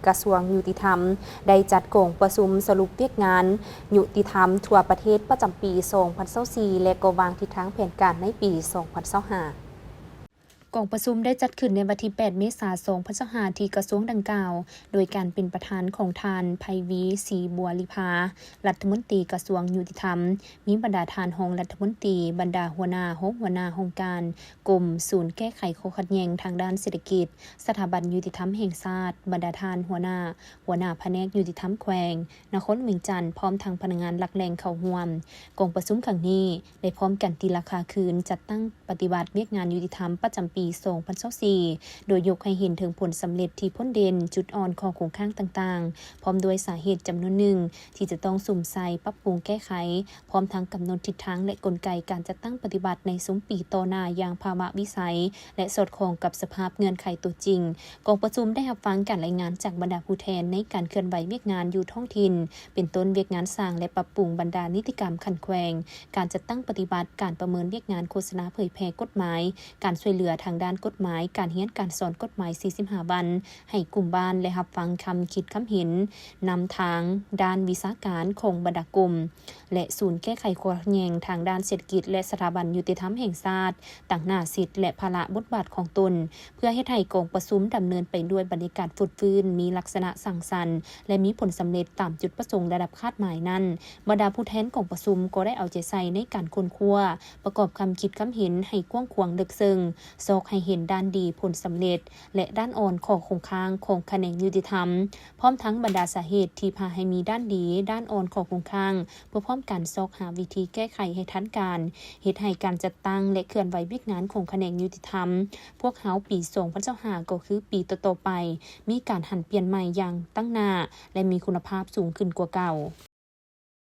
ກະຊວງຍຸຕິທຳ ໄດ້ຈັດກອງປະຊຸມສະຫຼຸບວຽກງານຍຸຕິທຳທົ່ວປະເທດປະຈຳປີສອງພັນຊາວສີ່ ແລະ ກໍວາງທິດທາງແຜນການໃນປີສອງພັນຊາວຫ້າ. ກອງປະຊຸມໄດ້ຈັດຂຶ້ນໃນວັນທີແປດ ເມສາ ສອງພັນຊາວຫ້າ ທີ່ກະຊວງດັ່ງກ່າວ ໂດຍການເປັນປະທານຂອງທ່ານ ໄພວີ ສີບົວລິພາ ລັດຖະມົນຕີກະຊວງຍຸຕິທຳ, ມີບັນດາທ່ານຮອງລັດຖະມົນຕີ, ບັນດາຫົວໜ້າ, ຮອງຫົວໜ້າຫ້ອງການ, ກົມ, ສູນແກ້ໄຂຂໍ້ຂັດແຍ່ງທາງດ້ານເສດຖະກິດ, ສະຖາບັນຍຸຕິທຳແຫ່ງຊາດ, ບັນດາທ່ານຫົວໜ້າ, ຫົວໜ້າພະແນກຍຸຕິທຳແຂວງນະຄອນຫຼວງວຽງຈັນ ພ້ອມທັງພະນັກງານຫຼັກແຫຼ່ງເຂົ້າຮ່ວມ. ກອງປະຊຸມຄັ້ງນີ້ໄດ້ພ້ອມກັນຕີລາຄາຄືນຈັດຕັ້ງປະຕິບັດວຽກງານຍຸຕິທຳປະຈຳປີສອງພັນຊາວສີ່ ໂດຍຍົກໃຫ້ເຫັນເຖິງຜົນສຳເລັດທີ່ພົ້ນເດັ່ນ, ຈຸດອ່ອນ, ຂໍ້ຄົງຄ້າງຕ່າງໆ, ພ້ອມດ້ວຍສາເຫດຈຳນວນໜຶ່ງທີ່ຈະຕ້ອງສຸມໃສ່, ປັບປຸງແກ້ໄຂ, ພ້ອມທັງກຳນົດທິດທາງ ແລະ ກົນໄກການຈັດຕັ້ງປະຕິບັດໃນຊຸມປີຕໍ່ໜ້າຢ່າງພາວະວິໄສ ແລະ ສອດຄ່ອງກັບສະພາບເງື່ອນໄຂຕົວຈິງ. ກອງປະຊຸມໄດ້ຮັບຟັງການລາຍງານຈາກບັນດາຜູ້ແທນໃນການເຄື່ອນໄຫວວຽກງານຢູ່ທ້ອງຖິ່ນ, ເປັນຕົ້ນວຽກງານສ້າງ ແລະ ປັບປຸງບັນດານິຕິກຳຂັ້ນແຂວງ, ການຈັດຕັ້ງປະຕິບັດ, ການປະເມີນວຽກງານໂຄສະນາເຜີຍແຜ່ກົດໝາຍ, ການຊ່ວຍເຫຼືອທາງດ້ານກົດໝາຍ, ການຮຽນການສອນກົດໝາຍສີ່ສິບຫ້າວັນໃຫ້ກຸ່ມບ້ານ ແລະ ຮັບຟັງຄຳຄິດຄຳເຫັນນຳທາງດ້ານວິຊາການຂອງບັນດາກົມ ແລະ ສູນແກ້ໄຂຂໍ້ຂັດແຍ່ງທາງດ້ານເສດຖະກິດ ແລະ ສະຖາບັນຍຸຕິທຳແຫ່ງຊາດ ຕາງໜ້າສິດ ແລະ ພາລະບົດບາດຂອງຕົນ, ເພື່ອເຮັດໃຫ້ກອງປະຊຸມດຳເນີນໄປດ້ວຍບັນຍາກາດຟົດຟື້ນ, ມີລັກສະນະສັງສັນ ແລະ ມີຜົນສຳເລັດຕາມຈຸດປະສົງລະດັບຄາດໝາຍນັ້ນ. ບັນດາຜູ້ແທນກອງປະຊຸມກໍໄດ້ເອົາໃຈໃສ່ໃນການຄົ້ນຄວ້າ, ປະກອບຄຳຄິດຄຳເຫັນໃຫ້ກວ້າງຂວາງເລິກເຊິ່ງ, ຊອກໃຫ້ເຫັນດ້ານດີ, ຜົນສຳເລັດ ແລະ ດ້ານອ່ອນ, ຂໍ້ຄົງຄ້າງຂອງຂະແໜງຍຸຕິທຳ, ພ້ອມທັງບັນດາສາເຫດທີ່ພາໃຫ້ມີດ້ານດີ, ດ້ານອ່ອນ, ຂໍ້ຄົງຄ້າງ, ເພື່ອພ້ອມກັນຊອກຫາວິທີແກ້ໄຂໃຫ້ທັນການ, ເຮັດໃຫ້ການຈັດຕັ້ງ ແລະ ເຄື່ອນໄຫວວຽກງານຂອງຂະແໜງຍຸຕິທຳພວກເຮົາປີສອງພັນຊາວຫ້າ ກໍຄືປີຕໍ່ໆໄປ ມີການຫັນປ່ຽນໃໝ່ຢ່າງຕັ້ງໜ້າ ແລະ ມີຄຸນນະພາບສູງຂຶ້ນກວ່າເກົ່າ.